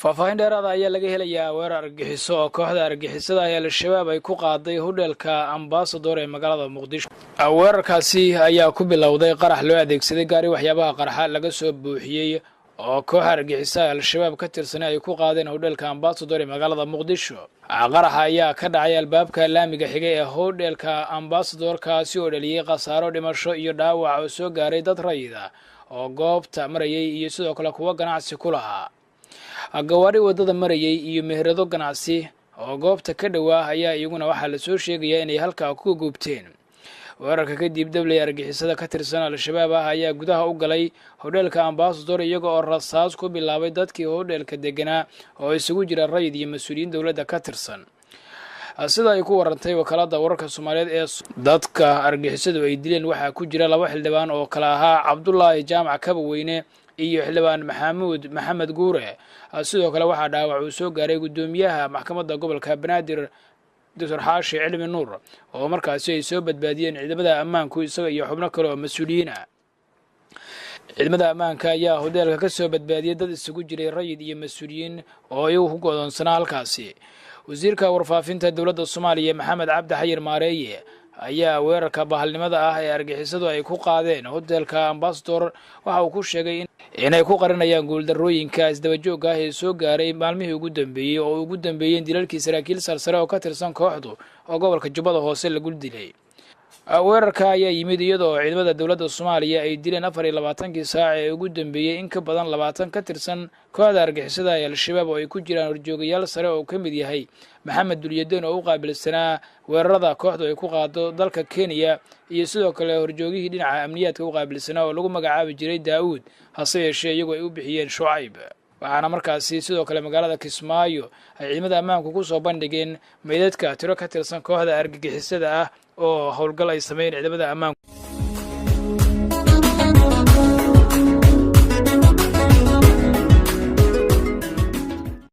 Faahfaahin dheeraada ayaa laga helayaa weerar argagixiso oo kooxda argagixisada ee Al-Shabaab ay ku qaaday hodheelka Ambasador ee magaalada Muqdisho. Weerarkaasi ayaa ku bilowday qarax loo adeegsaday gaari waxyaabaha qarxa laga soo buuxiyey oo kooxa argagixisaha Al-Shabaab ka tirsanay ay ku qaadeen hodheelka Ambasador ee magaalada Muqdisho. Qaraxa ayaa ka dhacay albaabka laamiga xigay ee hodheelka Ambasador, kaasi oo dhaliyey khasaaro dhimasho iyo dhaawac oo soo gaaray dad rayida oo goobta marayay iyo sidoo kale kuwo ganacsi ku lahaa. Gawaari waddada marayay iyo meherado ganacsi oo goobta ka dhowaa ayaa iyaguna waxaa lasoo sheegayaa inay halkaa ku gubteen. Weerarka kadib, dabley argixisada ka tirsan Al-Shabaab ah ayaa gudaha u galay hodheelka Ambasador, iyaga oo rasaas ku bilaabay dadkii hodheelka deganaa oo isugu jira rayid iyo mas-uuliyiin dowladda ka tirsan. Sida ay ku warantay wakaalada wararka Soomaaliyeed ee, dadka argixisadu ay dileen waxaa ku jira laba xildhibaan oo kale ahaa Cabdulaahi Jaamac Kabaweyne iyo xildhibaan Maxamuud Maxamed Guure. Sidoo kale waxaa dhaawac uu soo gaaray guddoomiyaha maxkamadda gobolka Banaadir, Doctor Xaashi Cilmi Nuur, oo markaasi ay soo badbaadiyeen ciidamada ammaanku, isaga iyo xubno kale oo mas-uuliyiin ah. Ciidamada ammaanka ayaa hodeelka ka soo badbaadiyey dad isugu jiray rayid iyo mas-uuliyiin oo iyagu ku go'doonsanaa halkaasi. Wasiirka warfaafinta dowladda Soomaaliya, Maxamed Cabdi Xayir Maareeye, ayaa weerarka bahalnimada ah ee argixisadu ay ku qaadeen hotelka Ambasador waxa uu ku sheegay inay ku qarinayaan guuldarrooyinka isdabajoogga ah ee soo gaaray maalmihii ugu dambeeyey, oo ugu dambeeyeen dilalkii saraakiil sarsare oo ka tirsan kooxdu oo gobolka Jubbada Hoose lagu dilay. Weerarka ayaa yimid iyadoo ciidamada dowladda Soomaaliya ay dileen 24kii saac ee ugu dambeeyey in ka badan 20 ka tirsan kooxda argixisada ee Al-Shabaab, oo ay ku jiraan horjoogayaal sare oo ka mid yahay Maxamed Dulyadeen oo u qaabilsanaa weerarada kooxdu ay ku qaado dalka Kenya, iyo sidoo kale horjoogihii dhinaca amniyaadka u qaabilsanaa oo lagu magacaabi jiray Daa'uud, hase yeeshee iyagu ay u bixiyeen Shucayb. Waxaana markaasi sidoo kale magaalada Kismaayo ay ciidamada ammaanku ku soo bandhigeen meydadka tiro ka tirsan kooxda argagixisada ah oo howlgal ay sameeyeen ciidamada ammaanku.